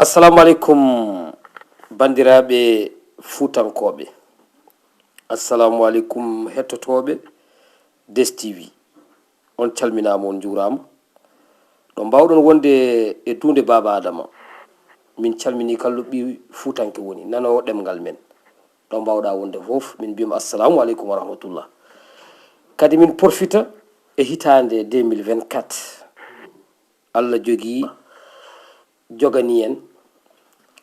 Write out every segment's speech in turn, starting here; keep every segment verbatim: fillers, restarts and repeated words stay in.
Assalamu aleykum, banndiraaɓe fuutankooɓe. Assalamu aleykum, hettotooɓe Des T V. On calminaama, on njuuraama. Ɗo mbaawɗon wonde e duunde Baaba Adama, min calminii kala ɗo ɓii fuutanke woni, nanoowo ɗemngal men. Ɗo mbaawɗaa wonde fof, min mbiyum assalamu aleykum wa rahmatullah. Kadi min porfita e hitaande deux mille vingt-quatre. Allah jogii, joganii en.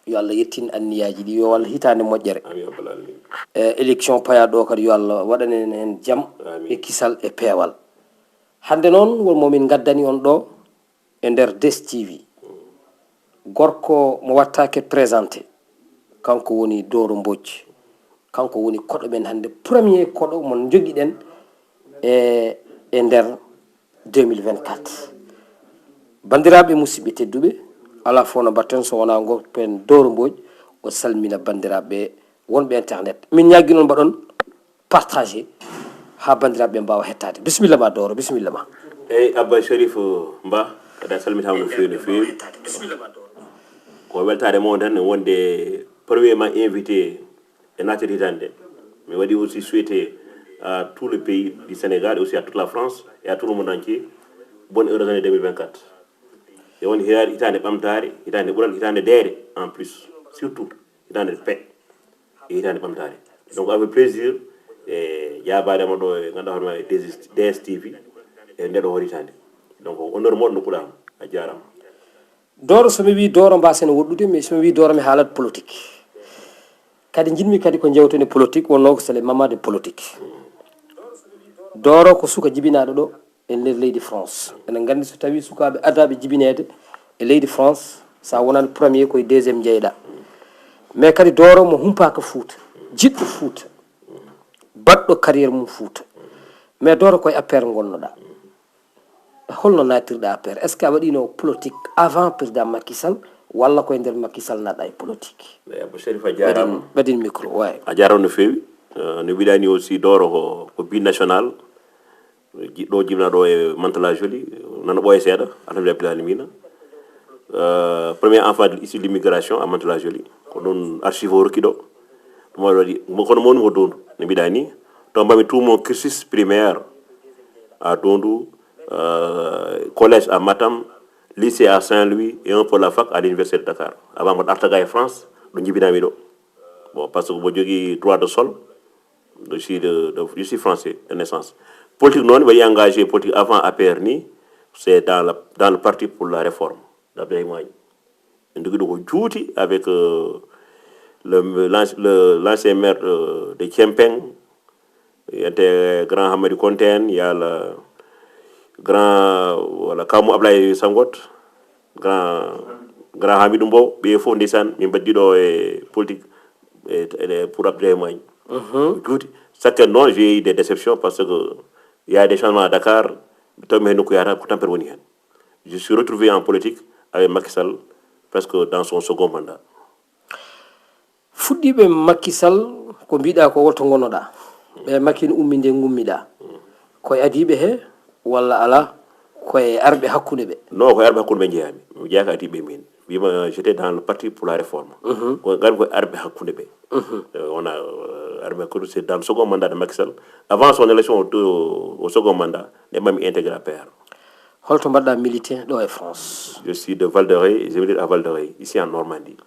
Yo Allah yettin anniyaaji ɗi, yo Allah hitaande moƴƴere. Amin ya rabbal alamin. E élection payaaɗo o kadi, yo Allah waɗan en heen jam, amin, e kisal e peewal. Hannde noon, won mo min ngaddani on ɗo e nder Des T V. Gorko mo wattaake présenté, kanko woni Doro Mbodj. Kanko woni koɗo men hannde, premier koɗo mo njogiɗen e, e nder deux mille vingt-quatre. Banndiraaɓe, musidɓe tedduɓe, alaa fof no mbaɗten so wonaa ngoppen Doro Mbodj, o salmina banndiraaɓe wonɓe internet. Min ñaagii noon mbaɗon partagé haa banndiraaɓe ɓe mbaawa hettaade. Bisimilla ma, Doro, bisimilla ma. Eyi, Abba Sherif Ba, kadi a salmitaama no feewi, no feewi. Ko weltaare mawde tan wonde premièrement invité e naattirde hitaande nde. Mi waɗi aussi souhaité à tout le pays du Sénégal et aussi à toute la France et à tout le monde entier bonne heureuse année deux mille vingt-quatre. E won hitaande ɓamtaare, hitaande ɓural, hitaande deere en plus, surtout hitaande paix e hitaande ɓamtaare. Donc avec plaisir e jaabaade ma ɗo e ngannduɗaa hoore ma e D S T V e ndeɗo hitaande. Donc honneur moƴƴo nokkuɗaa ma, a jaaraama. Doro, so mi wii Doro, mbaasen woɗɗude, mais so mi wii Doro, mi haalat politique. Kadi njiɗmi kadi ko njewten e politique, wonnoo ko c'est le moment de politique. Doro ko suka jibinaaɗo ɗo e nder leydi France. Eɗen nganndi so tawii sukaaɓe adaaɓe jibineede e leydi France, so a wonaani premier, ko e deuxième njeyɗaa. Mais kadi Doro mo humpaaka Fuuta, jiɗɗo Fuuta, baɗɗo carrière mum Fuuta. Mais Doro, ko e A P R ngonnoɗaa. Holno naatirɗaa A P R? Est-ce que a waɗiino politique avant président Macky Sall, walla ko e nder Macky Sall naatɗaa e politique? Eyi, Abou Sherif, a jaaraama. Ɓadin, ɓadin micro, waay. A jaaraama no feewi. Euh, no mbiɗaa ni aussi, Doro ko, ko binational. Jiɗɗo jibinaaɗo e Mantes-la-Jolie, nana ɓooya seeɗa, alhamdulillahi rabbil alamina. Euh, premier enfant de, issu de l'immigration à Mantes-la-Jolie. Ko ɗum archive o rokki ɗo. Ɗum waɗi, mo, kono mawni ko Doundou, no mbiɗaa ni. To mbaɗmi tout mon cursus primaire à Doundou, euh, collège à Matam, lycée à Saint-Louis et un peu la fac à l'université de Dakar. Avant mboɗo arta ga e France, ɗo jibinami ɗo. Bon, parce que mboɗo jogii droit de sol, je suis de, de, je suis français de naissance. Politique noon, mbaɗi engagé politique avant A P R ni, c'est dans la, dans le parti pour la réforme d'Abdoulaye Wade. En njogi ɗo ko juuti avec, euh, le, l'anci-, le, l'ancien maire de, de Kempeng, il était grand Hamadi Konten, il y a le grand, voilà, Kamu Ablaye Sangot, grand, grand Hamidou Mbow, ɓe fof ndeysaan, min mbaɗi ɗo e politique e, e, pour Abdoulaye Wade. Mhm. Juuti. Chaque noon, j'ai eu des déceptions parce que il y a des changements à Dakar, mi taw mi heen nokku yahata, ko tampere woni heen. Je suis retrouvé en politique avec Macky Sall, presque dans son second mandat. Fuɗɗiiɓe Macky Sall, ko mbiɗaa ko, wonto ngonnoɗaa. Ɓe Macky no ummi nde ngummiɗaa. Ko e adiiɓe he, walla alaa, ko e arɓe hakkunde ɓe? Non, ko e arɓe hakkunde ɓe njeyaami. Mi jeyaaka adiiɓe min. Wima, j'étais dans le parti pour la réforme. Mhm. Ko ngarmi ko e arɓe hakkunde ɓe. Mhm. Euh, on a, euh, arɓe hakkunde, c'est dans le second mandat de Macky Sall. Avant son élection au, au second mandat, nde mami intégré A P R. Holto mbaɗɗaa milité ɗo e France? Je suis de Val de Ré, je milite à Val de Ré, ici en Normandie.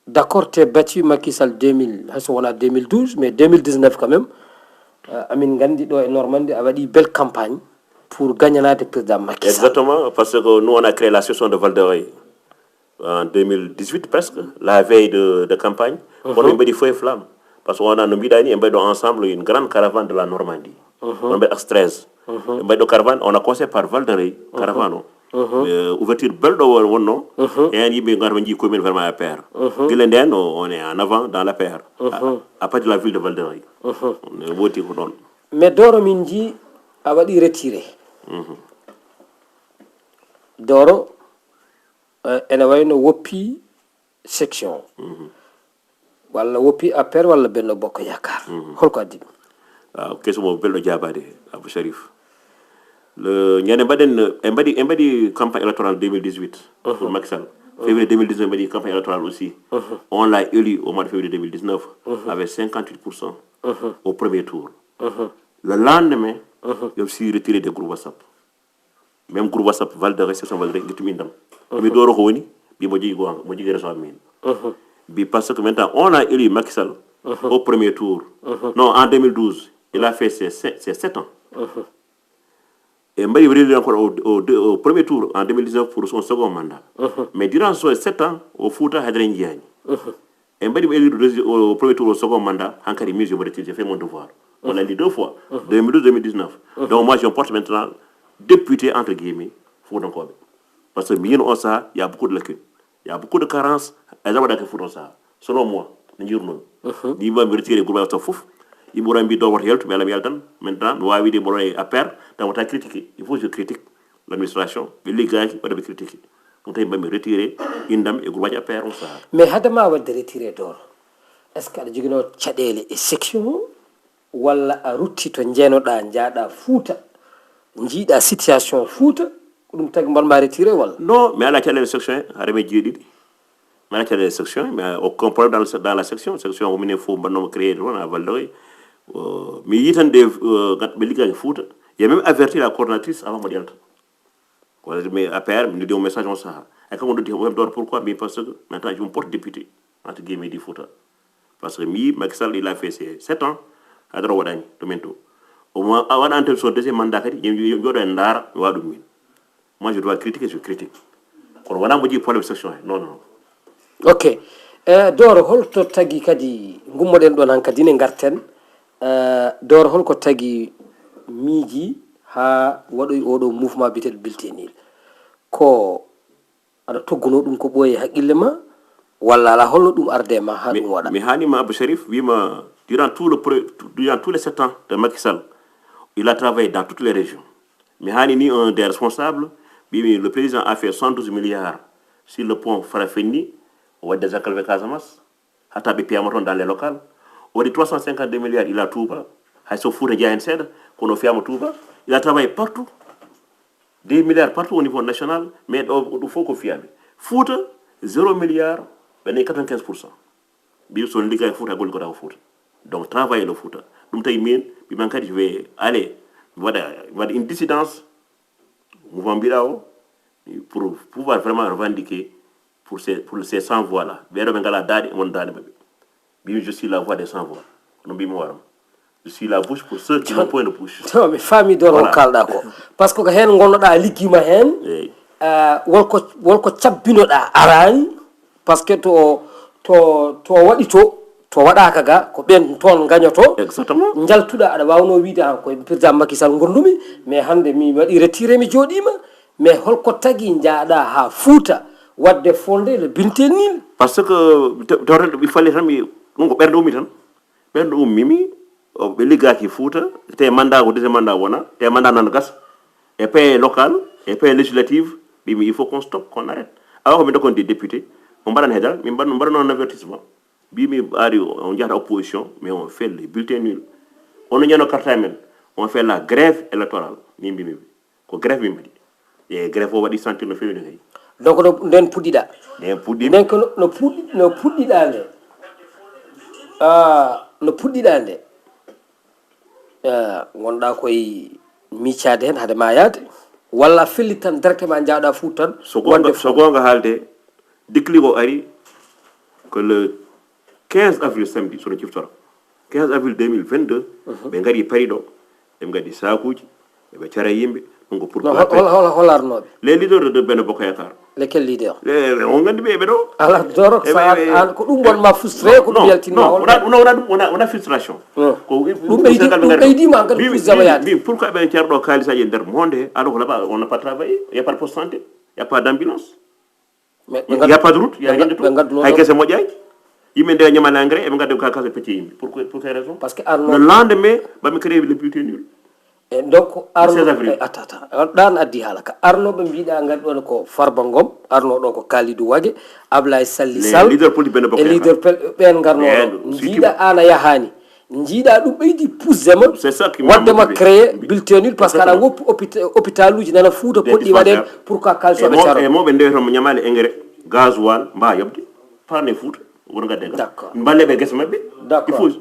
D'accord, tu es battu Macky Sall deux mille, hay so wonaa deux mille douze, mais deux mille dix-neuf quand même. Euh, amin nganndi ɗo e Normandie, a waɗi belle campagne pour gagnanaade président Macky Sall. Exactement, parce que nous, on a créé l'association de Val de Ré en deux mille dix-huit presque, la veille de, de campagne. Mhm. Kono min mbaɗi feu et flamme. Parce que on a, no mbiɗaa ni, en mbaɗi ɗo ensemble une grande caravane de la Normandie. Mhm. On mbaɗi axe treize. Mhm. En mbaɗi ɗo caravane, on a commencé par Val de Ré, mhm, caravane o. Mhm. Euh, ouverture belɗo won-, wonno. Mhm. Heen yimɓe ngarma njii koye mumen vraiment A P R. Mhm. Gila ndeen, o, on est en avant dans l'A P R. Mhm. À, à partir de la ville de Val de Ré. Mhm. On est woti ko ɗon. Mais Doro, min njii a waɗi retiré. Mhm. Doro, eh, ene wayno woppi section. Mhm. Walla woppi A P R walla Benno Bokk Yaakaar. Mhm. Holko addi ɗum? Ah, question mo belɗo jaabaade, Abou Sharif. Le, ñande mbaɗen, en mbaɗi, en mbaɗi campagne électorale deux mille dix-huit, mhm, pour Macky Sall. Février deux mille dix-neuf, mbaɗi campagne électorale aussi. On l'a élu au mois de février deux mille dix-neuf avec cinquante-huit pour cent au premier tour. Le lendemain, je me suis retiré des groupes WhatsApp. Même groupe WhatsApp Valderay, section Valderay, ngittumi indam. Mi ɗoro ko woni, mbi mo jogui goonga, mo jogui raison min. Mbi parce que maintenant, on a élu Macky Sall au premier tour. Non, en deux mille douze, il a fait ses, ses, ses sept ans. Et mbaɗi réélu encore au, au, au premier tour en deux mille dix-neuf pour son second mandat. Mais durant ces sept ans, au Fouta, haydara en jiyani. Et mbaɗi mo élu au premier tour au second mandat, hankadi min je me retire, j'ai fait mon devoir. On l'a dit deux fois, deux mille douze, deux mille dix-neuf. Donc moi, je me porte maintenant député, entre guillemets, Foutankoɓe. Parce que min on ça, il y a beaucoup de lacunes. Il y a beaucoup de carences. Eza waɗa ke Fouta on ça. Selon moi, no jirnomi. Ni mbaɗi mi retiré groupe WhatsApp fof. Yimɓe wona mbi ɗo wata yaltu, mi ala mi yaltan. Maintenant, mi wawi wiide mboɗo e A P R, tan wata critiqué. Il faut que je critique l'administration. Ɓe liggaki, waɗa ɓe critiqué. Ɗum tawi mbaɗi mi retiré indam e groupe A P R on ça. Mais hade ma wadde retiré Doro, est-ce que aɗa joguino caɗele e section o? Walla a rutti to jeenoɗa, njaaɗa Fuuta, njiiɗa situation Fuuta, ko ɗum tagi mbaɗma retiré walla? Non, mi ala caɗele section he, haɗa mi jeeɗiɗi. Mi ala caɗele section, mais aucun problème dans, le- dans la section. Section ko minen fof mbaɗnoma créé toon à Valderay. Euh, mi yii tan de, euh, gat- ɓe liggaki Fuuta. J'ai même averti la coordinatrice avant mbaɗi yalta. Ko mi A P R, mi noddi mo message on saha. Ay kanko noddi ko Doro, pourquoi? Mais parce que maintenant je me porte député, entre guillemets, du Fouta. Parce que mi, Macky Sall, il a fait ses sept ans, haydara o waɗani to min to. O mo- a waɗa antenne son deuxième mandat kadi, yim- yim- yimɓe ɗo en ndaara, mi waɗa ɗum min. Moi, je dois critiquer, je critique. Kono wona mo jii problème section he. Non, non. Ok. Eh, Doro, holto tagi kadi ngummoɗen ɗon hankadi ne ngarten? Eh, Doro, holko tagi miiji ha waɗoy oɗo mouvement biyeteɗo Bulletin Nul? Ko aɗa togguno ɗum ko ɓooyi e haqqille ma, walla ala holno ɗum arde ma ha ɗum waɗa? Mi haalima Abou Sharif, wima durant tout le pre- durant tous les sept ans de Macky Sall, il a travaillé dans toutes les régions. Mi haalini un des responsables, mbimi le président a fait soixante-douze milliards sur le pont Farafenni, o waɗi des calvé Casamance, hatta ɓe piyama toon dans les locales. O waɗi trois cent cinquante-deux milliards ila Touba, hay so Fouta jeeya hen seeɗa, kono o fiyama Touba. Il a travaillé partout, des milliards partout au niveau national, mais ɗo ɗum fof ko fiyaɓe. Fouta, zéro milliard, ɓe dañi quatre-vingt-quinze pour cent. Mbiɗo so ligga e Fouta, golli ko tawa Fouta. Donc travailler le Fouta. Ɗum tawi min, mbiman kadi je vais aller, mi waɗa mi waɗa une dissidence, mouvement mbiɗa o, pour pouvoir vraiment revendiquer pour ces, pour ces sans voix là. Ɓeɗo ɓe ngala daaɗe, won daaɗe maɓɓe. Mbimi je suis la voix des sans voix. Kono mbimi warama, je suis la bouche pour ceux qui n'ont point de bouche. To mi faami Doro ko kalɗa ko. Parce que ko heen ngonnoɗa, a liggima heen. Wolko wolko cabbinoɗa araani. Parce que to to to waɗi to to waɗaka ga ko ɓen toon gañoto. Exactement. Njaltuɗa, aɗa wawno wiide an koye président Macky Sall gondumi, mais hande mi waɗi retiré, mi jooɗima. Mais holko tagi njaaɗa ha Fouta wadde fondé le Bulletin Nul? Parce que tawata mi falle tan, mi ɗum ko ɓernde ummi tan. Ɓen ɗo ummimi, o, ɓe liggaki Fouta, te mandat ko deuxième mandat wona, te mandat nana gasa. E paye local, e paye législative, mbimi il faut qu'on stop, qu'on arrête. Awa ko min dokkon des députés, on mbaɗan hedal, min mbaɗ mbaɗano un avertissement. Mbimi ari on jahata opposition, mais on fait le Bulletin Nul. On ñano carte men, on fait la grève électorale. Min mbimi ko grève min mbaɗi. E grève o waɗi sentir no feewi no kadi. Donc no nden puɗɗiɗa? Nden puɗɗi. Nden ko no puɗɗi no puɗɗiɗa nde? Ah, no puɗɗiɗa nde? Ah, ngonɗa koye miccade hen hade ma yaade, walla a fellit tan directement jawɗa Fouta tan? So gonga so gonga haalde, déclic o ari ko le quinze avril, samedi, sono ciftora, quinze avril deux mille vingt-deux. Ɓe ngari Paris ɗo, ɓe ngadi sakuji, ɓe cara yimɓe. Donc pour hola hola hola arnoɓe? Les leaders de Benno Bokk Yaakaar. Lesquels leaders? On ngandi ɓe ɓe ɗo. Ala Doro, sa an ko ɗum wonma frustré, ko ɗum yaltinma? Wona wona ɗum wona frustration. Ko ɗum ɓeydi ɗum ɓeydima hankadi plus jabayade. Pourquoi ɓe carɗo kalisaji e nder monde, alors que là-bas on n'a pas travaillé, il y a pas de poste santé, il y a pas d'ambulance. Il y a pas de route, il y a rien du tout. Hay gese moƴƴaji. Yimɓe ndewa ñamani engrais, eɓe ngadda ka kasa pecce yimɓe. Pour que- pour quelle raison? Parce que arno Le lendemain, ba mi créé le Bulletin Nul. E donc arno Seize avril. E attata, ɗan addi haala ka arnoɓe mbiɗa ngari ɗon ko Farba Ngom, arno ɗo ko Kalidou Wague, Ablaye Salli Sall, leader politique Benno Bokk e Yaakaar. Leader pel- ɓen ngarno Ɓen ɗo surtout. Jiiɗa ana yahani. Jiiɗa ɗum ɓeydi pousse ma. C'est ça qui m'a waddema motivé. Créé Bulletin Nul parce que aɗa woppi hôpita- hôpitaluji nana Fouta poɗɗi waɗen pour que kalsoɓe caro. E mawɓe ndewe toon ñamani engrais. Gasoil, mba yoɓde, parne Fouta, woto ngadde ga. D'accord. Mballe ɓe gese maɓɓe. D'accord. Il faut,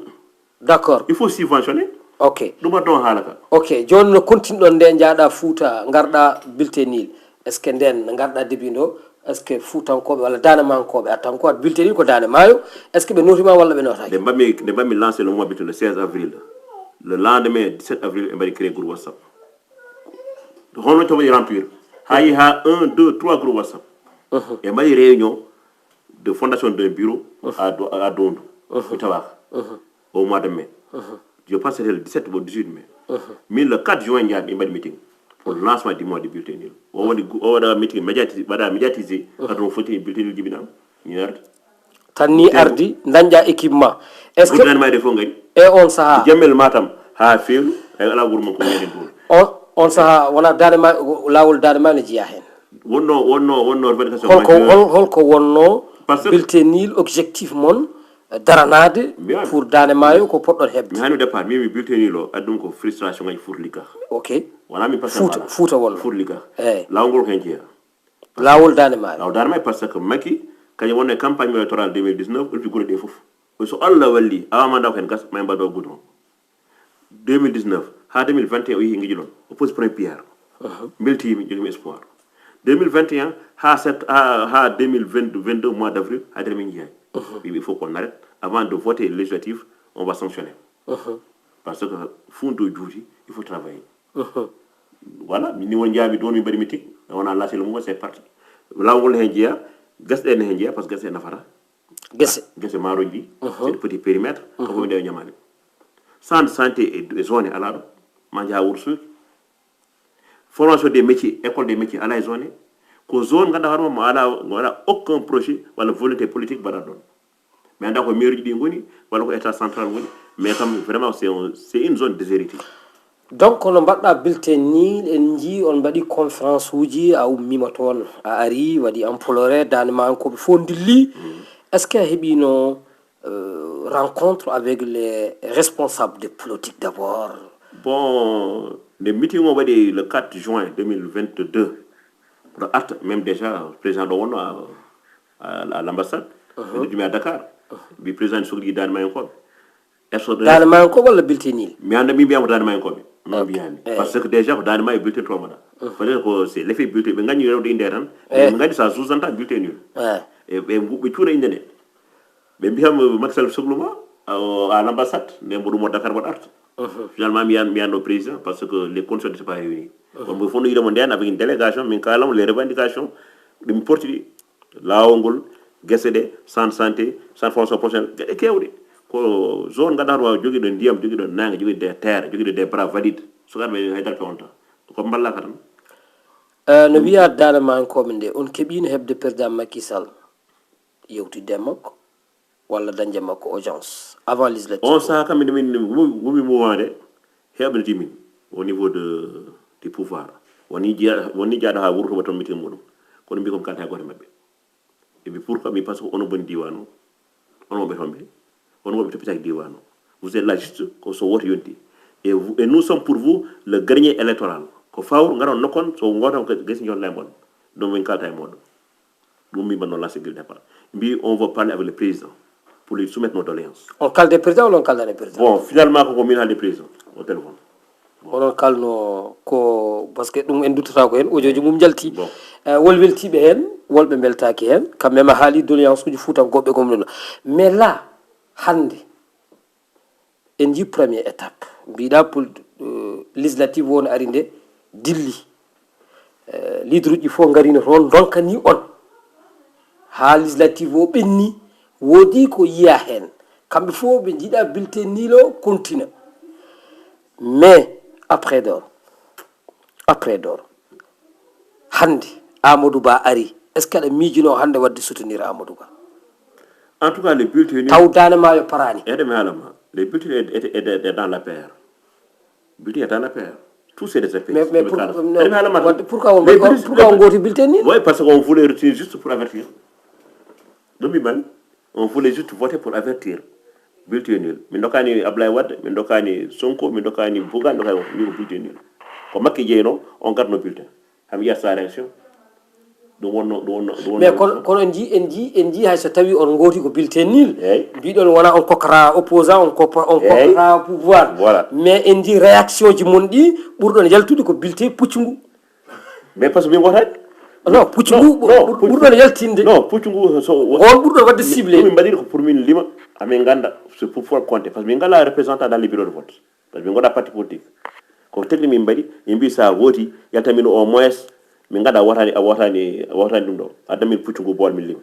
d'accord. Il faut subventionner. Ok. Ɗum addo haala ka. Ok. Jooni no kontinɗon nde njaaɗa Fouta, ngarɗa Bulletin Nil. Est-ce que nden ngarɗa début ɗo? Est-ce que Fuutankooɓe walla Daanemankooɓe, a tan ko at Bulletin Nil ko Daane Maayo? Est-ce que ɓe notima walla ɓe notaki? Nde mbaɗmi nde mbaɗmi lancé le mois le seize avril. Le lendemain, dix-sept avril, ɓe mbaɗi créé groupe WhatsApp. Hono to waɗi remplir. Haa yi haa un, deux, trois groupe WhatsApp. Ɓe mbaɗi réunion de fondation d'un bureau à Do- à Dondu. Mi tawaka. Au mois de mai. Je pense que c'était le dix-sept ou dix-huit mai. Min le quatre juin njaami mbaɗi meeting pour le lancement du mois de Bulletin Nil. O waɗi o waɗa meeting médiatisé, waɗa médiatisé. Aduna foti Bulletin Nil jibinama. Mi arti. Tan ni ardi dañƴa équipe ma. Est-ce que Gouvernement de fof ngari. E on saha? Jammel Matam ha feeru e ala wuro mon ko woni ɗum. On on saha wona Daane Maayo, laawol Daane Maayo ne jeeya heen. Wonno wonno wonno revendication holko majeure. Hol- holko wonno Parce que- Bulletin Nil objectif mon, eh, daranaade Bien. Pour Daane Maayo ko poɗɗon heɓde? Mi hani départ mi mi Bulletin Nil o addi ɗum ko frustration ngaji Fouta ligga. Ok. Wala min pasal Fouta Fouta wonno Fouta ligga. Eh. Law ngol ko heen jeeya. Laawol Daane Maayo. Law Daane Maayo par ce que Makki kañum wonno e campagne mo electoral deux mille dix-neuf ulfi gure ɗe fof. So Allah walli awa mandat ko heen gas ma en mbaɗo goudron. Deux mille dix-neuf haa deux mille vingt et un o yehi ngijo ɗon o posi premier pierre. Mbeltiimi jogimi espoir. Deux mille vingt et un haa sept haa haa deux mille vingt deux mois d'avril haa dere min njiyaani. Wiimi il faut qu'on arrête avant de voter législatif, on va sanctionner. Parce que fundo juuti il faut travailler. Voilà, min ni won njaami ɗon min mbaɗi meeting. Wona laasel mum c'est parti. Laawol ne heen jeeya, gasɗe ne heen jeeya parce que gasɗe nafata. Gese. Gese maaroji ɗi. C'est des petits périmètres. Ko fof nde ñamaani. Centre de santé e e zone ala ɗo. Ma njaha Wuro Sooki. Formation des métiers, école des métiers ala e zone. Ko zone ganduɗa hoore mum mo ala mo waɗa aucun projet walla volonté politique mbaɗa ɗon. Mi annda ko mairie ji ɗi ngoni walla ko état central woni. Mais kam vraiment c'est un- c'est une zone déshéritée. Donc no mbaɗɗa bulletin ni, en njii on mbaɗi conférence uji, a ummima toon a ari waɗi amplore, Daane Maayo ko ɓe fof ndilli. Est ce que a heɓino euh, rencontre avec les responsables de politique d'abord? Bon, le meeting o waɗi le quatre juin deux mille vingt-deux. Ɗo arta même déjà président ɗo wonno à, à, à l'ambassade. Ɓe noddimi à Dakar. Mbi président ne sokli Daane Maayo en koɓe. Est ce que Daane Maayo en koɓe walla Bulletin Nil? Mi annda, min mbiyama ko Daane Maayo en koɓe. Non mbiyami. Par ce que déjà ko Daane Maayo e Bulletin trois mbaɗa. Peut être ko c'est l'effet Bulletin ɓe gañi rewde inde tan. Ɓe gañi ça sous entend Bulletin Nil. E ɓe ɓe cuura inde nde. Ɓe mbiyam Macky Sall sokluma à l'ambassade nde mboɗo mo Dakar mboɗo arta. Finalement mi yan mi yanno président parce que les conditions n'étaient pas réunies. Kono mboɗo fof no yiɗamo nden avec une délégation min kalamo les revendications ɗum porti ɗi. Laawol ngol, gese ɗe, centre santé, centre formation professionnel, geɗe kewɗe. Ko zone ganduɗa wawi joguiɗo ndiyam, joguiɗo nangue, joguiɗo des terres, joguiɗo des bras valides. Sukaɓe haydara pe onta ko mballaka tan. Eh, no wiya Daane Maayo en koɓe nde on keɓino heɓde président Macky Sall yewtidde e makko walla dañde makko audience avant législative? On saha kam min wumi mouvement de heɓnati min au niveau de du pouvoir. Woni jeeya woni jaaɗo ha wuuro to waɗi toon meeting muɗum. Kono mbi komi kalta e goto mabɓe. Ɓe mbi pourquoi? Mbi parce que onon boni diwan o. Onon woɓɓe toon ɓe. Onon woɓɓe toppitaki diwan o. Vous êtes là juste ko so woto yonti. Et, vous, et nous sommes pour vous le grenier électoral. Ko fawru ngaron nokkon so ngoton gasi jonla e mon. Ɗum min kalta e moɗon. Ɗum min mbanno lancé guil départ. Mbi on va parler avec le président pour lui soumettre nos doléances. On kalde président walla on kaldane président? Bon, finalement koko min haalde président au téléphone. Onon kalno ko parce que ɗum en duttata ko heen audioji mum njalti. Eh, wol weltiiɓe heen, wolɓe mbeltaaki heen. Quand même a haali doléance uji fuutankooɓe ko mum. Mais là hannde en njii première étape mbiɗa pour euh, législative won ari nde dilli. Eh, leader uji fof ngarino toon ndonkani on haa législative o ɓenni. Woodi ko yiya heen, kamɓe fof ɓe njiɗa Bulletin Nil o kontina. Mais après ɗo après ɗo hannde Amadou Ba ari, est ce que aɗa miijino hannde waɗde soutenir Amadou Ba? En tout cas le Bulletin Nil taw Daane Maayo paraani. Eɗe mi haalama le Bulletin Nil est dans l'A P R. Bulletin Nil est dans l'A P R. Tous ces déserts. Mais, mais pour, non, pourquoi on, pourquoi on vote Bulletin Nil? Oui, parce qu'on voulait retenir juste pour avertir. Ɗum mi mbaɗi, on voulait juste voter pour avertir. Bulletin Nil. Min ndokkani Ablaye Wade, min ndokkani Sonko, min ndokkani Bougane, min ndokkani woto. Min ko Bulletin Nil. Ko Macky jeyno, on garno bulletin. Hami yiya sa réaction. Ɗum wonno ɗum wonno ɗum wonno mais kono kono en jii en jii en jii hay so tawi on gooti ko bulletin nul. Mbiɗon wona on kokkata opposant, on koppa on kokkata pouvoir. Mais en jii réaction ji mon ɗi ɓurɗon yaltude ko bulletin puccu ngu. Mais parce que min gotaani. Non, puccu ngu ɓurɗon yaltinde. Non, puccu ngu so on ɓurɗon wadde ciblé. Min mbaɗiri ko pour min lima, amin ngannda, c'est pour pouvoir compter, parce que min ngalaa représentant dans les bureaux de vote. Parce que min ngonaa parti politique. Ko technique min mbaɗi, min mbii so a vooti, yalta min au moins, min ngada a wotani a wotani a wotani ɗum ɗo. Adda min puccu ngu bool min lima.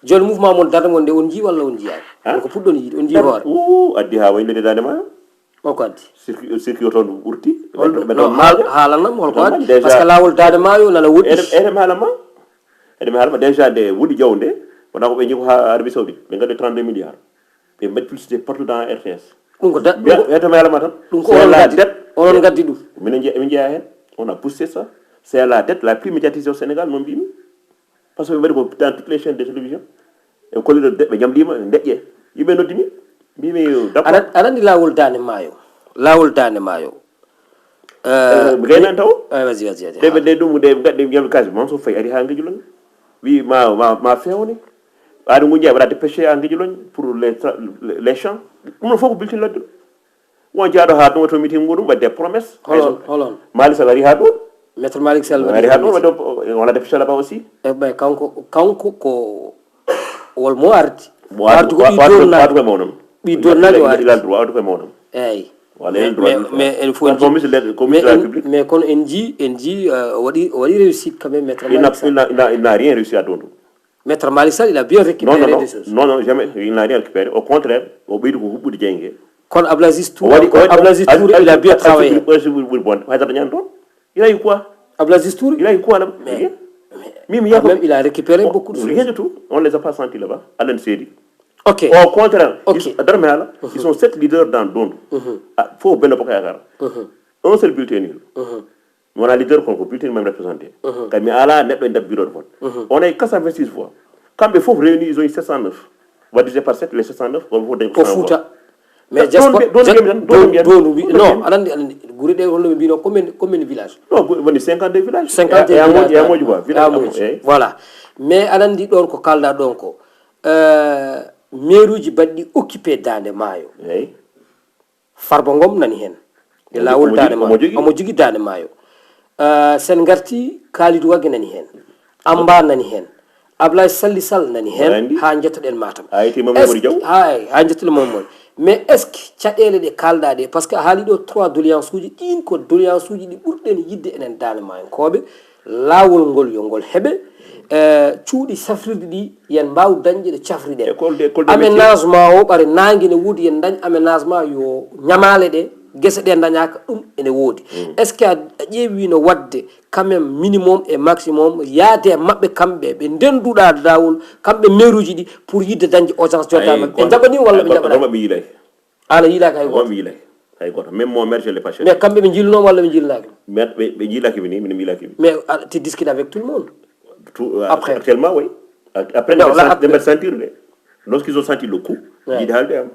Jooni mouvement mon darde mon nde on jii walla on jiyaani? Ko puɗɗon yiide on jii hoore? Uu, addi haa waylede dande ma. O ko addi? Circuit circuit o toon ɓurti. Ɓe toon maaga. Haalanam hol ko addi? Parce que laawol dande maayo nana woɗɗi. Eɗem haalama. Eɗem haalama déjà nde wuɗi jaw nde, wona ko ɓe jii ko haa Arabie Saoudite, ɓe ngaddi trente-deux milliards. Ɓe mbaɗi publicité partout dans R T S. Ɗum ko da- ɗum ko- Ɓe- ɓe to mayalama tan. Ɗum ko C'est onon la ngaddi- dette. Onon ngaddi ɗum. Minen je- min jeeya heen. On a poussé ça. C'est la dette la plus médiatisée au Sénégal, non mbimi. Parce que ɓe mbaɗi ko dans toutes les chaînes de télévision. E kolliɗo de- ɓe ñamlima ndeƴƴe. Yimɓe noddimi. Mbimi d'accord. Aɗa aɗa anndi laawol daande maayo? Laawol daande maayo. Ɓe gaynaani taw. Ay, vas-y, vas-y, vas-y. Ɗe ɓe ɗe ɗum ɗe gaɗɗe yam kasi Mansour Faye ari haa Ngejulon. Wi ma ma ma fewne. Ɓaade ngu jeeya waɗa dépêché haa Ngejulon pour les tra- les champs. Ɗum ɗo fof ko bulletin ladde. Won jaaɗo haa ɗum to meeting muɗum waɗde promesse. Holon holon? Malick Sall ari haa ɗo. Maître Malick Sall Ari haa ɗo waɗde on a dépêché là-bas aussi. E ɓay kanko kanko ko wol mo ardi. Ardu ko ɓi donnaajo. Ardu ko mawnam. Ɓi donnaajo ardi. Ardu ko mawnam. Eyyi. Wala en mais mais en fof Commissaire de commissaire public. Mais kono en jii en jii waɗi waɗi réussite quand même maître Il n'a il n'a il n'a rien réussi à Dondo. Maître Malick Sall il a bien Non, récupéré non, des choses. Non, non, jamais. Il n'a rien récupéré. Au contraire, au pays de Hubu de Djenge. Kono Ablaziz Touré kono Ablaziz Touré il a bien travaillé. Ɓuri bonde. Haydara ñan toon. Il a eu quoi? Ablaziz Touré. Il a eu quoi là? Mimi quand même il a récupéré beaucoup de choses. Rien du tout. On ne les a pas sentis là-bas. Alan Sedi. Ok. Au contraire, okay. Ils, Darmela, ils sont sept leaders dans Dondo. Ah, faut Benno Bokayakar. Un seul bulletin nul. Wona leader kon ko bulletin mami représenté. Kadi mi ala neɗɗo e nder bureau de vote. On est quatre cent vingt-six voix. Kamɓe fof réunis ils ont eu sept cent neuf. Divisé par sept les sept cent neuf, on fof dañi ko Fouta. Mais diaspora dondu wi non aɗa anndi aɗa anndi gure ɗe holno ɓe mbino commune commune village. Non woni cinquante-deux village. Cinquante-deux village. Yamoji quoi village. Voilà. Mais aɗa anndi ɗon ko kalɗa ɗon ko meruji baɗɗi occupé dande maayo. Eyyi. Farba Ngom nani heen e laawol daande maayo. Omo jogi daande maayo. Sen ngarti Kalidou Wagge nani heen. Amba nani heen. Ablaye Salli Sall nani heen haa njettoɗen Matam. Hay haa njettoɗen Mamori. Mais est ce que caɗeele ɗe kaalɗa ɗe, par ce que a haali ɗo trois doléance uji, ɗin ko doléance uji ɗi ɓurɗen yidde enen daande maayankooɓe. Laawol ngol yo ngol heɓe cuuɗi safrirɗi ɗi yen mbaaw dañde ɗo cafriɗen. Aménagement o ɓare naange ne woodi yen dañ aménagement yo ñamaale ɗe gese ɗe dañaaka ɗum ene woodi. Est ce que a ƴeewi no waɗde quand même minimum et maximum yaade e maɓɓe kamɓe ɓe ndenduɗa laawol kamɓe meruji ɗi pour yidde dañde audience jotta maɓɓe ɓe jaɓani walla ɓe jaɓani? An a yiilaaki hay gooto? Mi yiilaaki hay gooto. Même mon maire, je l'ai pas cherché. Mais kamɓe ɓe njiilnoo walla ɓe njiilnaaki? Maire ɓe ɓe njiilaaki mi ni, min mi yiilaaki mi. Mais a- tu discutes avec tout le monde. Tout, euh, Après. Actuellement, oui. Après, Non, ɓe là, senti- après. Ɓe sentir le. Lorsqu'ils ont senti le coup, Ouais. Yiide haalde am.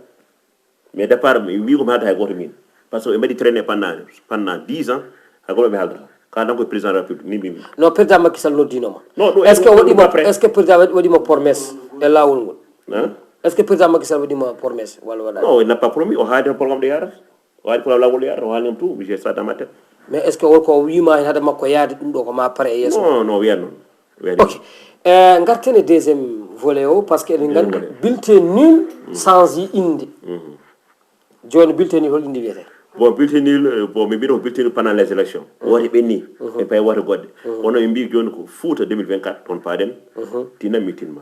Mais départ, mi wi ko mi haalta hay gooto min. Parce que ɓe mbaɗi traîner pendant pendant dix ans. Hay gooto mi haaldata. Ka tan ko président de la République ni mbimi. Non, président Macky Sall noddiino ma. Non, ɗum Est ce que ɗum waɗimo après. Est ce que président waɗi- waɗimo promesse e laawol ngol? Hein? Est ce que président Macky Sall waɗima promesse walla waɗaani? Non, il n'a pas promis. O haali tan programme de yaarata. O haali programme laawol yaarata. O haali ɗum tout. J'ai ça dans ma tête. Mais est ce que won ko o wiima heen hade makko yaade ɗum ɗo ko ma pare e yeeso? Non, non, wiyatno. Wiyatno. Ok. Eh, ngarten e deuxième volet o par ce que eɗen nganndi bulletin nul change innde. Jooni bulletin nul hol innde wiyetee? Bon, bulletin nul, euh, bon, min mbiɗo ko bulletin nul pendant les élections. Woote ɓenni, ɓe payi woote goɗɗe. Kono ɓe mbii jooni ko Fouta deux mille vingt-quatre, toon paaɗen. Tinam mi tinma.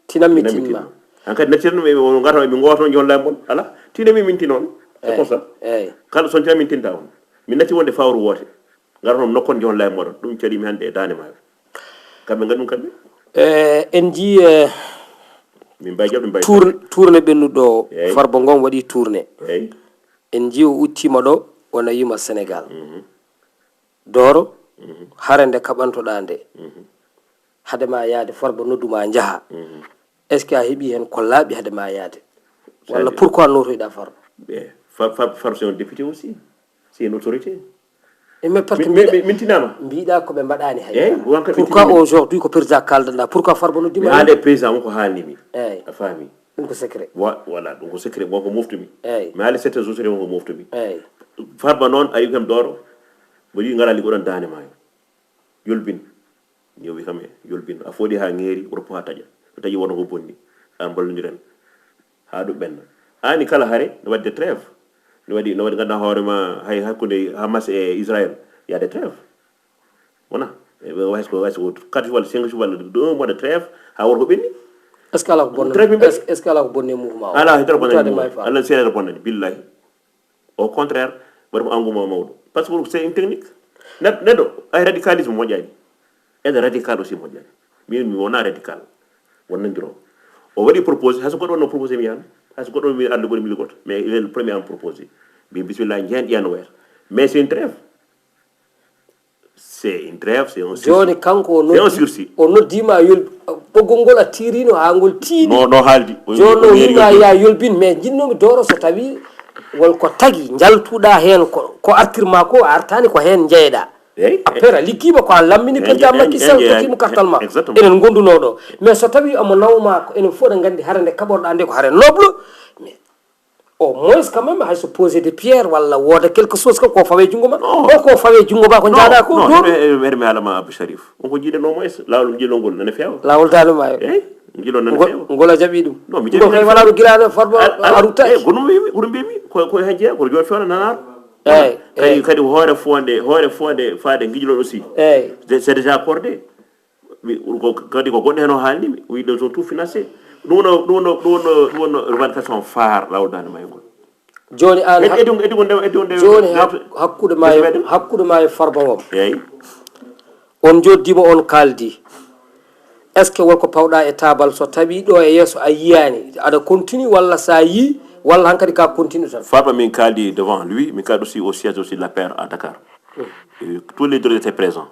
Tinam mi tinma. An kadi nattiran ɗum, on ngata ɓe ngooto on joon laaj mon. Ala, tinam mi min tin on. C'est comme ça. Eyyi. Kala son tinam min tinta on. Min natti wonde fawru woote. Ngara toon nokkon joon laaj moɗon. Ɗum caɗimi hannde e daande maayo. Kamɓe nganndi ɗum kamɓe. Eh, en njii eh, Min mbawi jaɓde mbawi. tourne tourne ɓennuɗo o. Eyyi. Farba Ngom waɗi tourne. Eyyi. En njii o uttiima ɗo o nawima Sénégal. Dooro, hare nde kaɓantoɗa nde, hade ma yaade Farba noddu ma njaha. Est ce que a heɓi heen ko laaɓi hade ma yaade? Walla pourquoi notoyɗa Farba? Ɓe Far Far Far c'est un député aussi. C'est une autorité. E mais parce que Min- min- min- min tinama. Mbiɗa ko ɓe mbaɗani hay Eyyi, dara. Wonko ɓe Pourquoi tinani. Aujourd'hui ko président kaldanɗa, pourquoi Farba Mi noddima? Haali e président, wonko haalnimi. Eyyi. A faami? Ɗum ko secret. Wa- voilà, ɗum ko secret, wonko moftumi. Eyyi. Mi haali secret, so secret, wonko moftumi. Eyyi. Farba noon ari kam Dooro, mbo wi ngara liggoɗon Daande Maayo. Yolbin. Yo wi kam e yolbin. A fooɗi ha ŋeeri, roppo ha taƴa. So taƴi, wona ko bonni. An mballodiren. Ha ɗum ɓenna. Ani kala hare, no waɗde trêve. No waɗi, no waɗi ganduɗa hoore ma, hay hakkunde Hamas e Israël, yaade trêve. Wona? E ɓe wayi ko, wayi ko quatre jours walla cinq jours walla deux mois de trêve, ha worko ɓenni. Est-ce que ala ko bonno? Très bien. Est-ce que ala ko bonno e mouvement o? Ala, hitoro Wutaade bonani. may faam. Allah seeɗa bonani, billahi. Au contraire, waɗi ko engouement mawɗo. Parce que c'est une technique. Neɗ- neɗɗo, ay radicalisme moƴƴani. Ede radical aussi moƴƴani. Min mi wona radical. Won nanngiro. O waɗi proposé, hay so goɗɗo wonno proposé mi yahan. Hay so goɗɗo mi arde goɗɗo mi ligoto. Mais il est le premier à me proposer. Min bismillah, jehen ƴeyan wayata. Mais c'est une trêve. C'est une trêve, c'est un sursis. Joni kanko o C'est un noddi sursis. O noddima a yol ɓoggol ngol a tirino ha ngol tiiɗi. No, no haaldi. O- Joni o o yeeri wima yolbin. Ya yolbin, mais jinnomi Dooro so tawi won ko tagi jaltuɗa hen ko ko artirma ko a artani ko hen jeeɗa. Eyyi. Après a liggima ko a lammini Eyyi, président eyyi, Macky Sall eyyi, tottimo eyyi, kartal ma. exactement. Enen gonduno ɗo. Mais so tawi omo nawma ko enen fof eɗen gandi hare nde kaɓorɗa nde ko hare noble. Mais au moins quand même hay so posé de pierre walla wooda quelque chose kam ko fawe junngo ma. Non. O ko fawe junngo ma ko jaaɗa ko Non, Dooro. heɗe- heɗe- heɗe mi haalama Abdou Sharif. On ko jiiɗe no moins, laawol jiilol ngol nene feewa. Laawol Daande Maayo. Eyyi, jiilol nene Ngo- feewa. Ngol a jaɓi ɗum. Non, mi Ngo jaɓi kay ɗum. wala ɗo gila ɗo Farba A- a- a ruttaki. Eyyi, ko ɗum mbimi, ko ɗum mbimi. Ko, ko hen jeeya, ko jooni feewna nanaaro. Eyyi, Kadi, eyyi. Kadi hoore fonde, hoore fonde faade ngijloɗo si. Eyyi. C'est, c'est déjà accordé. Mi, ko, kadi ko goɗɗo hen o haalnimi. Oui, ils ont tout financé. Ɗum wonno, ɗum wonno, ɗum wonno, ɗum wonno revendication phare laawol Daande Maayo ngol. Joni an Edi, hak- edi, edi, edi, edi, joni edi, hak- hakkude ma e edi, hakkude ma e Farba Ngom. Eyyi. On joddima on kaldi. Est-ce que won ko pawɗa e taabal so tawi ɗo e yeeso a yiyani aɗa continue walla sa yi walla hankadi ka continue tan? Farba, min kaldi devant lui, min kaldi aussi au siège aussi de l'A P R à Dakar. Euh, tous les deux étaient présents.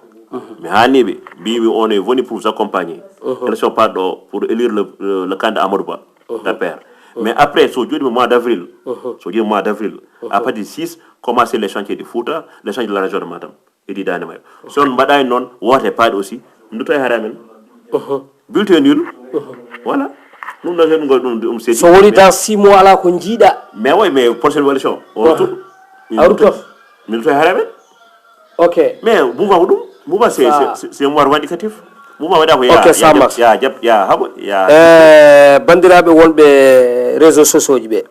Mi haalniɓe, mbimi on est venu pour vous accompagner. Élection pas ɗo pour élire le, le, le candidat Amadou Ba, l'A P R. Mais après, so joɗima mois d'avril, so joɗima mois d'avril, à partir du six, commencer les chantiers du Fouta, les chantiers de la région de Matam. Edi Daande Maayo. So on mbaɗani noon, woote paaɗe aussi, ndutto e hare amen. Bulletin nul. Voilà. Ɗum ɗo hen ngol ɗum ɗum c'est So woni dans six mois ala ko jiiɗa. Mais oui, mais prochaine élection. On retourne. A retourne. Min retourne hare amen. Ok. Mais mouvement ko ɗum. Mouvement c'est Ça. c'est- c'est un mouvement revendicatif. Mouvement waɗa ko ya. Ok, ça marche. Ya jab ya habo ya. Eh, bandiraɓe wonɓe réseau sociaux ji ɓe.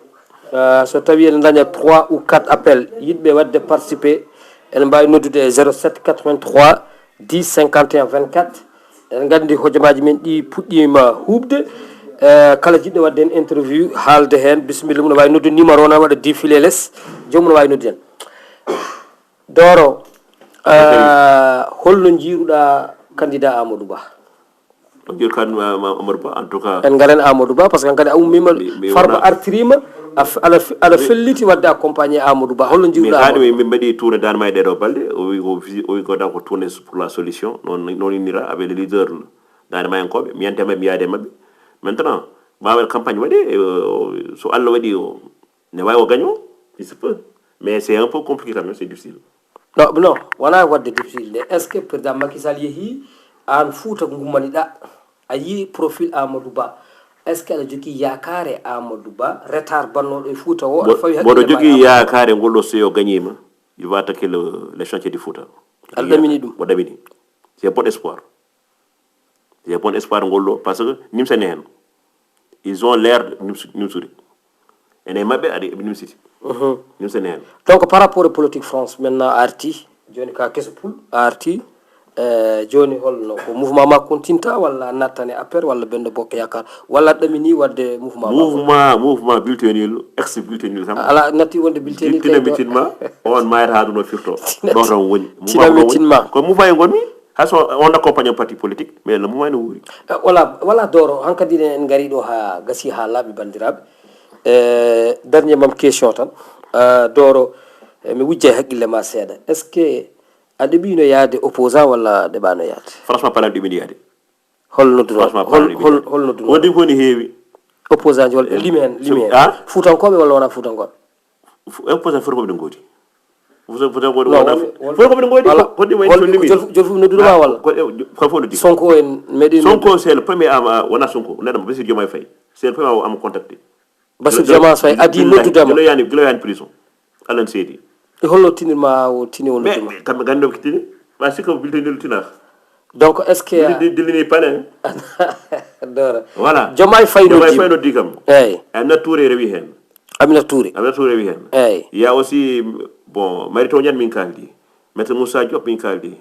Ah, so tawi ene daña trois ou quatre appel yiɗɓe wadde participer, ene mbawi noddude e zéro sept quatre-vingt-trois dix cinquante et un vingt-quatre. Eɗen gandi hojomaji men ɗi puɗɗima huɓde. Eh, kala jiɗɗo wadde hen interview, haalde hen, bisimilla mum, ne wawi noddude numéro o, ne waɗa défilé less, joomum ne wawi noddude hen. Dooro, eh, holno jiiruɗa candidat Amadou Ba? Ɗo jiiru kan Amadou Ba, en tout cas. En ngaren Amadou Ba, parce que hankadi a ummima, Mi- mi Farba wona- artirima, a f- aɗa f- aɗa felliti wadde accompagné Amadou Ba, holno Min jiiruɗa haali Amadou? Min min mbaɗi tourné Daande Maayo ɗeɗo balɗe, o wi ko visi- o wi ko da ko tourné pour la solution, noon noon innira avec les leaders Daande Maayankoɓe, mi yante mabɓe, mi yaade mabɓe. Maintenant, ɓawa campagne waɗi, eh, so Allah waɗi o ne wawi o gaño, il se peut. Mais c'est un peu compliqué quand même, c'est difficile. Non, non, wona wadde difficile de. Est-ce que président Macky Sall yeehi an Fouta ko gummaniɗa? A yi profil Amadou Ba. Est-ce que aɗa jogui yakare Amadou Ba, retard bannoɗo e Fouta o, aɗa fawi Mboɗo hakkille ma e jogui Amadou Ba? Yakare ngol ɗo, si o gañima, il va attaquer le, les chantiers du Fouta. Aɗa ɗamini ɗum? Mboɗo ɗamini. C'est bon espoir. J'ai bon espoir ngol ɗo, parce que nimsani hen. Ils ont l'air de nims- nimsude. Ene mabɓe aɗa eɓe nimsiti. Nimsani hen. Donc par rapport e politique France maintenant a arti, joni ka keso pul a arti, eh, joni holno ko mouvement ma continue ta walla nattane A P R walla Benno Bokk Yaakaar walla ɗamini wadde mouvement ma? Mouvement, mouvement bulletin nul, ex bulletin nul kam. Ala natti wonde bulletin nul Tina kay do- mitin ma, on mayata ɗum no firto. Ɗo tan woni. Tina mitin ma. Ko mouvement e ngonmi, hay so on accompagne parti politique, mais le mouvement ne wuuri. Eh, wala wala Dooro, hankadi en en gari ɗo ha gasi ha laaɓi bandiraɓe. Eh, dernier mam question tan. Eh, Dooro, eh, mi wujja e haqqille ma seeɗa. Est-ce que a ɗeɓino yaade opposant walla a ɗeɓano yaade? Franchement parlant, ɗeɓini yaade. Hol nodduno? Franchement Hol parlant, hol ɗeɓini hol yaade. nodduno? Wonde ko woni heewi. Opposant ji walla limi hen, limi hen. Ah? Fuutankoɓe walla wona fuutankoɓe? Opposant fof ko ɓe gooti. Foto foto ko wona foto ko min goydi ko di mo en sonni mi. Jol fu noddude ma walla? Ko fof noddi. Sonko en meɗi. Sonko c'est le premier ama wona Sonko neɗɗo mo Bassirou Diomaye Faye, c'est le premier ama contacté. Bassirou Diomaye Faye adi noddudema. Gilo yani gilo yani prison. Alan seedi. E holno tinirma o tini o nodduma? Kamɓe gandi ɗo ko tini. Ma sikka ko bulletin nul tinaka. Donc est-ce que dillini pale? Dora. Voilà. Diomaye Faye noddi kam. Eyyi. Amina Touré rewi hen. Amina Touré. Amina Touré rewi hen. Eyyi. Il y a aussi bon Mary Teuw Niane min kaldi. Maître Moussa Diop min kaldi.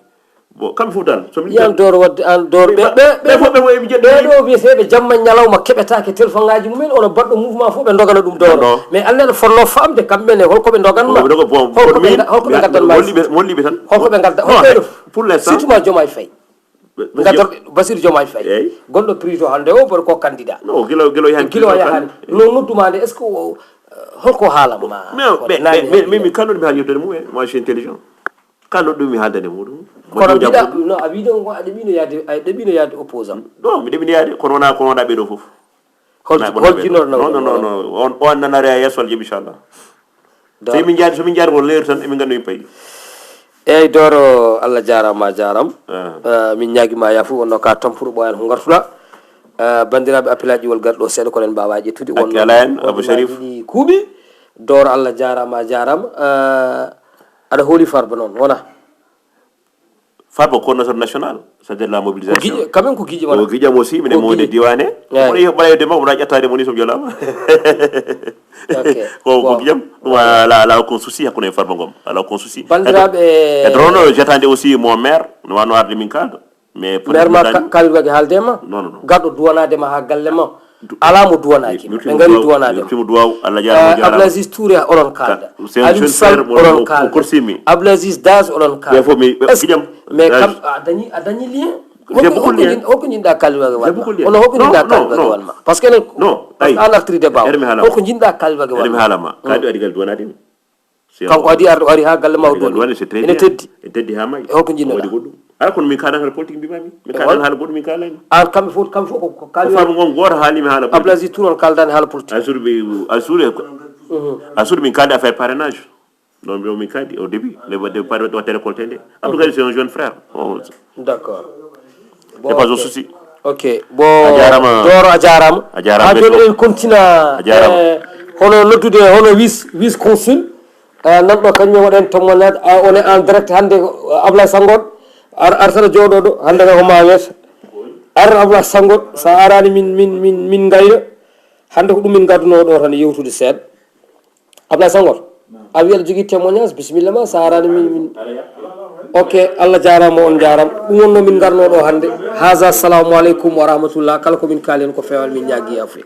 Bon kamɓe fof dal somin yan dor wadde an dor ɓe ɓe ɓe fof ɓe fof eɓe jeɗɗo. Ɓeɗo wiyeteɓe jamma ñalawma keɓetake téléphone ngaji mumen ono baɗɗo mouvement fof ɓe dogana ɗum doro. Mais allah ne fonno famde kamɓene holko ɓe doganma? Holko ɓe gaddanma? Molliɓe tan. Holko ɓe gadda holko? Pour l'instant surtout ma Diomaye Faye. Gadorɗe Bassirou Diomaye Faye. Gonɗo prison hande o mboɗo ko candidat. No gilo gilo yani gilo yani. No nodduma nde est ce que holko haalamma? Min mi kallude mi haali yewtere mum e moi je suis intelligent. Ka noddumi haaldani muɗum. Kono mbiɗa no a wiɗo ngo aɗa ɗeɓino yaade aɗa ɗeɓino yaade opposant. Non mi ɗeɓino yaade kono wona kono wona ɓeɗo fof. Hol hol jinnoɗo non non non on on nanare a yesso aljeɓi inchallah. So emin jaari so min jaari ko leeru tan emin nganndi min payi. Eyyi doro allah jarama a jaram. Min ñaguima yafu wonno ka tampuɗo ɓoyan ko gartula. Bandiraɓe appelaji wol garɗo seeɗa kono en mbawa ƴettude wonno ala en abou sharif ɗi kuuɓi. Doro allah jarama a jaram. Aɗa hooli farba noon wona? Farba coordinateur national c'est à dire la mobilisation. Quand même ko guiƴe mon o guiƴam aussi minen mowde diwane. Kono yo ɓaɗa yedde makko mbaɗa ƴettade mo ni somi jolama. Ko ko guiƴam ɗum ala ala aucun souci hakkude e farba ngom ala aucun souci. Bandiraɓe e drono jetande aussi mo maire no wano arde min kalda. Mais maire ma kalirwage haalde ma. Non non non. Garɗo duwanade ma ha galle ma. Ala mo duwanaki ɓe ngari duwanade ma. Abdoulaziz Touré oɗon kalda. Aliou Sall oɗon kalda. Abdoulaziz Daz oɗon kalda. Mais kam a dañi a dañi lien. Holko jin- holko jinɗa kalirwage walma? Ono holko jinɗa kalirwage walma? Parce que enen parce que an artiri débat o holko jinɗa kalirwage walma? Kadi adigal duwanade mi. Kanko adi arɗo ari ha galle ma o duwani ene teddi. E teddi ha may e holko jinnoɗa waɗi goɗɗum? Ala kono min kaɗan haala politique mbimami min kaɗan haala goɗɗum min kalani. An kamɓe fof kamɓe fof ko kalmi farba ngon goto haalimi haala politique. Abdoulaziz Touré on kaldani haala politique. Assude ɓe assude assude min kaldi affaire parrainage. Non mbiɗo min kaldi au début nde waɗde parrainage waɗde récolté nde. Abdou Karim c'est un jeune frère. D'accord. C'est pas un souci. Ok bon a jarama doro a jarama. A jarama ha joni en kontina. A jarama. Hono noddude hono vice vice consul. Nanɗo kañum waɗen témoignage on est en direct hande. Ablaye Sangot ar artata jooɗoɗo hande ka ko ma wiyata. Ar Ablaye Sangot sa arani min min min min gayna. Hande ko ɗum min gadduno ɗo tan yewtude seeɗa. Ablaye Sangot a wi aɗa jogui témoignage bisimilla ma sa arani min min. Ok allah jarama on jarama ɗum wonno min garno ɗo hande. Haza assalamu aleykum wa rahmatullah kala komin kaali hen ko fewal min ñagui yafuya.